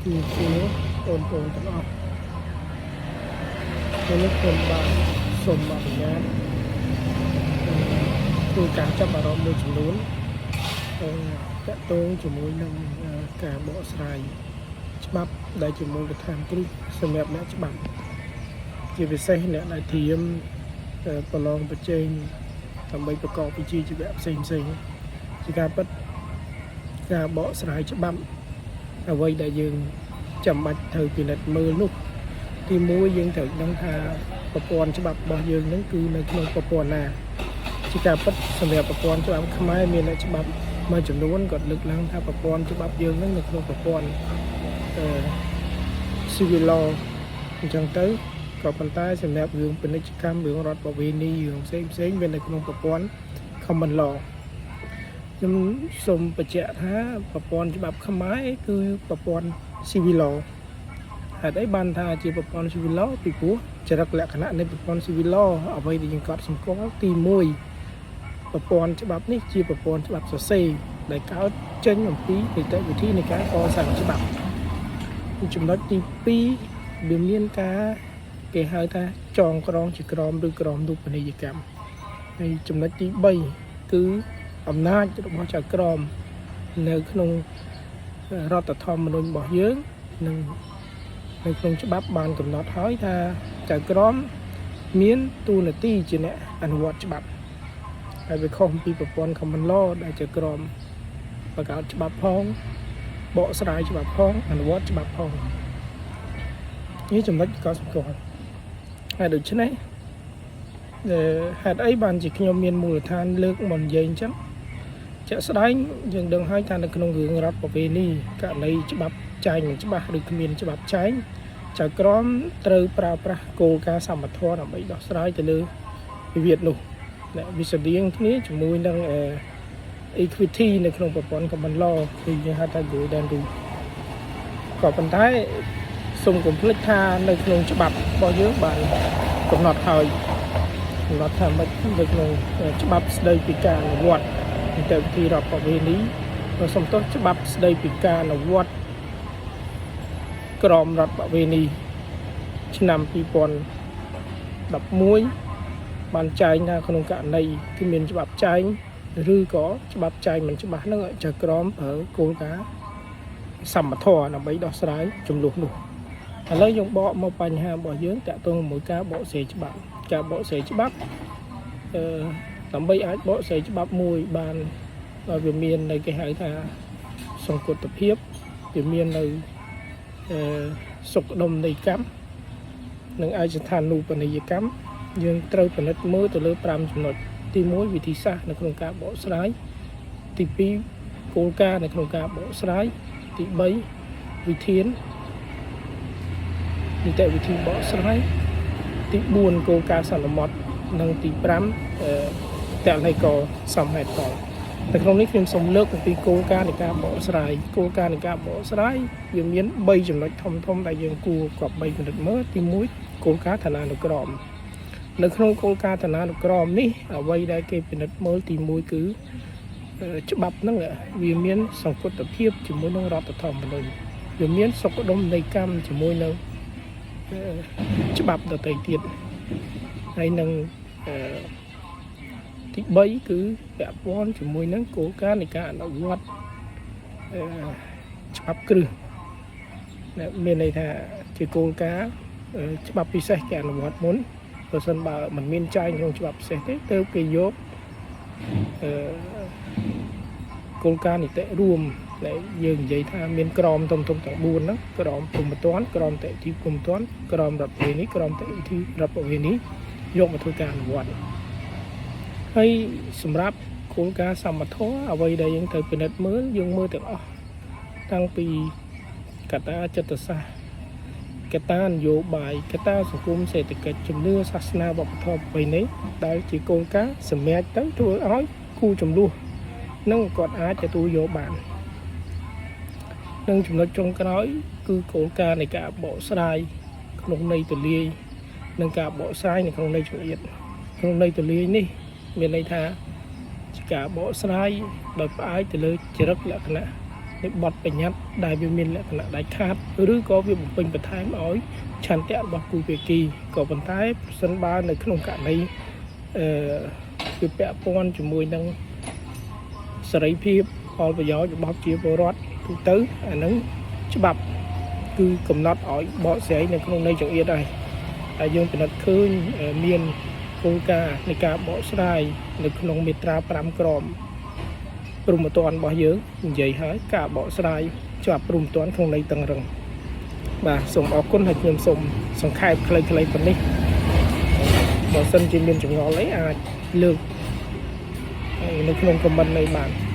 ជំរាបសួរបងប្អូនទាំងអស់ថ្ងៃនេះខ្ញុំបាទសូមអនុញ្ញាតអឺធ្វើការចាប់អារម្មណ៍មួយចំនួនអឺតាក់ទងជាមួយនឹងការបកស្រាយច្បាប់ដែលជាមូលដ្ឋានគ្រឹះសម្រាប់អ្នកច្បាប់ជាពិសេសអ្នកដែលត្រៀមប្រឡងប្រជែងដើម្បីប្រកបវិជ្ជាជីវៈផ្សេងផ្សេងៗជាការពិតការបកស្រាយច្បាប់អ្វីដែលយើងចាំបាច់ត្រូវពិនិត្យមើលនោះ ទីមួយយើងត្រូវដឹងថាប្រព័ន្ធច្បាប់របស់យើងនឹងគឺនៅក្នុងប្រព័ន្ធណាជាការពិតសម្រាប់ប្រព័ន្ធច្បាប់ខ្មែរមានអ្នកច្បាប់មួយចំនួនគាត់លើកឡើងថាប្រព័ន្ធច្បាប់យើងនឹងនៅក្នុងប្រព័ន្ធអឺ civil law អញ្ចឹងទៅក៏ប៉ុន្តែសម្រាប់រឿងពាណិជ្ជកម្មរឿងរដ្ឋប្បវេណីរឿងផ្សេងផ្សេងវានៅក្នុងប្រព័ន្ធ common law ខ្ញុំសូមបញ្ជាក់ថាប្រព័ន្ធច្បាប់ខ្មែរគឺប្រព័ន្ធ civil law ហេតុអីបានថាជាប្រព័ន្ធ civil law ពីព្រោះចរិតលក្ខណៈនៃប្រព័ន្ធ civil law អ្វីដែលយើងកត់សម្គាល់ទី1ប្រព័ន្ធច្បាប់នេះជាប្រព័ន្ធច្បាប់សរសេរដែលកើតចេញអំពីនីតិវិធីនៃការកសាងច្បាប់ចំណុចទី2វាមានការគេហៅថាចងក្រងជាក្រមឬក្រមរូបនីយកម្មហើយចំណុចទី3គឺអំណាចរបស់ចៅក្រមនៅក្នុងរដ្ឋធម្មនុញ្ញរបស់យើងនិង នៅក្នុងច្បាប់បានកំណត់ហើយថាចៅក្រមមានតួនាទីជាអ្នកអនុវត្តច្បាប់ហើយវាខុសអំពីប្រព័ន្ធ common law ដែលចៅក្រមបង្កើតច្បាប់ផងបកស្រាយច្បាប់ផងអនុវត្តច្បាប់ផងនេះចំណុចក៏សម្គាល់ហើយដូច្នេះហេតុអីបានជាខ្ញុំមានមូលដ្ឋានលើកមកនិយាយអញ្ចឹងជាក់ស្ដែងយើងដឹងហើយថានៅក្នុងរឿងរដ្ឋប្បវេណីករណីច្បាប់ចែងមិនច្បាស់ឬគ្មានច្បាប់ចែងចៅក្រមត្រូវប្រើប្រាស់គោលការណ៍សមធម៌ដើម្បីដោះស្រាយទៅលើវិវាទនោះដែលវាស្តៀងគ្នាជាមួយនឹង equity នៅក្នុងប្រព័ន្ធ common law គឺយើងហៅថា golden rule ក៏ប៉ុន្តែសូមកុំភ្លេចថានៅក្នុងច្បាប់របស់យើងបានកំណត់ហើយកំណត់ថាម៉េចនៅក្នុងច្បាប់ស្តីពីការអនុវត្តនីតិវិធីរដ្ឋប្បវេណីសូមទោសច្បាប់ស្តីពីការអនុវត្តក្រមរដ្ឋប្បវេណីឆ្នាំ2011បានចែងថាក្នុងករណីគឺមានច្បាប់ចែងឬក៏ច្បាប់ចែងមិនច្បាស់ហ្នឹងចៅក្រមប្រើគោលការណ៍សមធម៌ដើម្បីដោះស្រាយជម្លោះនោះឥឡូវយើងបកមកបញ្ហារបស់យើងតាក់ទងជាមួយការបកស្រាយច្បាប់ការបកស្រាយច្បាប់អឺដើម្បីអាចបកស្រាយច្បាប់មួយបានឲ្យវាមាននៅគេហៅថាសង្គតភាពវាមាននៅអឺសុខដុមនៃកម្មនិងឯកស្ថានូបនីយកម្មយើងត្រូវពិនិត្យមើលទៅលើ5ចំណុចទី1វិធីសាស្ត្រនៅក្នុងការបកស្រាយទី2គោលការណ៍នៅក្នុងការបកស្រាយទី3វិធាននីតិវិធីបកស្រាយទី4គោលការណ៍សន្មត់និងទី5អឺតល័យកសមហេតុផលនៅក្នុងនេះខ្ញុំសូមលើកអំពីគោលការណ៍នៃការបកស្រាយគោលការណ៍នៃការបកស្រាយវាមាន3ចំណុចធំធំដែលយើងគួរគប្បីពិនិត្យមើលទី1គោលការណ៍ឋានានុក្រមនៅក្នុងគោលការណ៍ឋានានុក្រមនេះអ្វីដែលគេពិនិត្យមើលទី1គឺច្បាប់ហ្នឹងវាមានសង្គតភាពជាមួយនឹងរដ្ឋធម្មនុញ្ញវាមានសុខដុមនៃកម្មជាមួយនឹងច្បាប់ដទៃទៀតហើយនឹងទី3គឺពាក់ព័ន្ធជាមួយនឹងគោលការណ៍នៃការអនុវត្តច្បាប់គ្រឹះមានន័យថាជាគោលការណ៍ច្បាប់ពិសេសគេអនុវត្តមុនបើសិនបើមិនមានចែងក្នុងច្បាប់ពិសេសទេទើបគេយកអឺគោលការណ៍នីតិរួមដែលយើងនិយាយថាមានក្រមធំធំទាំង4ហ្នឹងក្រមព្រហ្មទណ្ឌក្រមនីតិវិធីព្រហ្មទណ្ឌក្រមរដ្ឋប្បវេណីក្រមនីតិវិធីរដ្ឋប្បវេណីយកមកធ្វើការអនុវត្តហើយសម្រាប់គោលការណ៍សមធម៌អ្វីដែលយើងត្រូវពិនិត្យមើលយើងមើលទាំងអស់តាំងពីកត្តាចិត្តសាស្ត្រកត្តានយោបាយកត្តាសង្គមសេដ្ឋកិច្ចជំនឿសាសនាវប្បធម៌ប្រពៃណីដែលជាគោលការណ៍សម្រាប់ទៅធ្វើឲ្យគូចំនួននឹងគាត់អាចទទួលយកបាននិងចំណុចចុងក្រោយគឺគោលការណ៍នៃការបកស្រាយក្នុងន័យទូលាយនិងការបកស្រាយនៅក្នុងន័យចង្អៀតក្នុងន័យទូលាយនេះមានន័យថាជាការបកស្រាយដោយផ្អែកទៅលើចរិតលក្ខណៈ នៃបទបញ្ញត្តិដែលវាមានលក្ខណៈដាច់ខាតឬក៏វាបំពេញបន្ថែមឲ្យឆន្ទៈរបស់គូភាគីក៏ប៉ុន្តែប្រសិនបើនៅក្នុងករណីអឺវាពាក់ព័ន្ធជាមួយនឹងសេរីភាពផលប្រយោជន៍របស់ជាពលរដ្ឋទូទៅអាហ្នឹងច្បាប់គឺកំណត់ឲ្យបកស្រាយនៅក្នុងន័យចង្អៀតហើយហើយយើងពិនិត្យឃើញមានគោលការណ៍នៃការបកស្រាយនៅក្នុងមាត្រា5ក្រមព្រហ្មទណ្ឌរបស់យើងនិយាយហើយការបកស្រាយច្បាប់ព្រហ្មទណ្ឌក្នុងន័យតឹងរឹងបាទសូមអរគុណហើយខ្ញុំសូមសង្ខេបខ្លីៗប៉ុណ្នេះបើសិនជាមានចម្ងល់អីអាចលើកនៅក្នុង comment នេះបាន។